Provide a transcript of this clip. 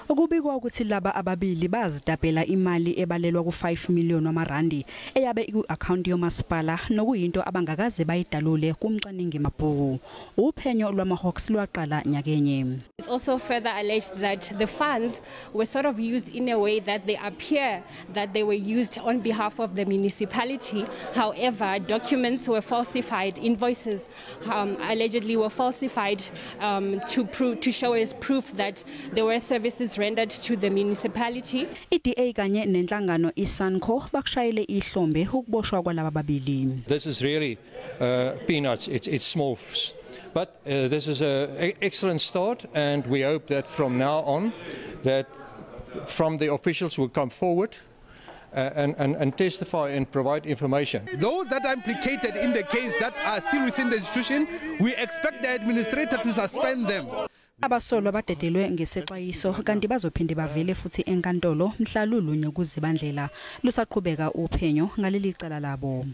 Kubikwa ukuthi laba ababili bazitapela imali ebalelwa ku5 million wamarandi eyabe iku-account yomasipala, nokuyinto abangakaze bayidalule kumcwaningi mabhuku. Uphenyo lwama-Hawks lwaqala nyakenye. It's also further alleged that the funds were sort of used in a way that they appear that they were used on behalf of the municipality. However, documents were falsified, invoices allegedly were falsified to show as proof that there were services rendered to the municipality. I-DA kanye nenhlangano iSANCO bakushayele ihlombe ukuboshwa kwalaba babili. This is really peanuts, it's small. But this is an excellent start, and we hope that from now on, that from the officials will come forward and testify and provide information. Those that are implicated in the case that are still within the institution, we expect the administrator to suspend them. Abasolwa badedelwe ngesexwayiso kanti bazophinde bavele futhi enkantolo mhla lulunye kuZibandlela, lusaqhubeka uphenyo ngaleli cala labo.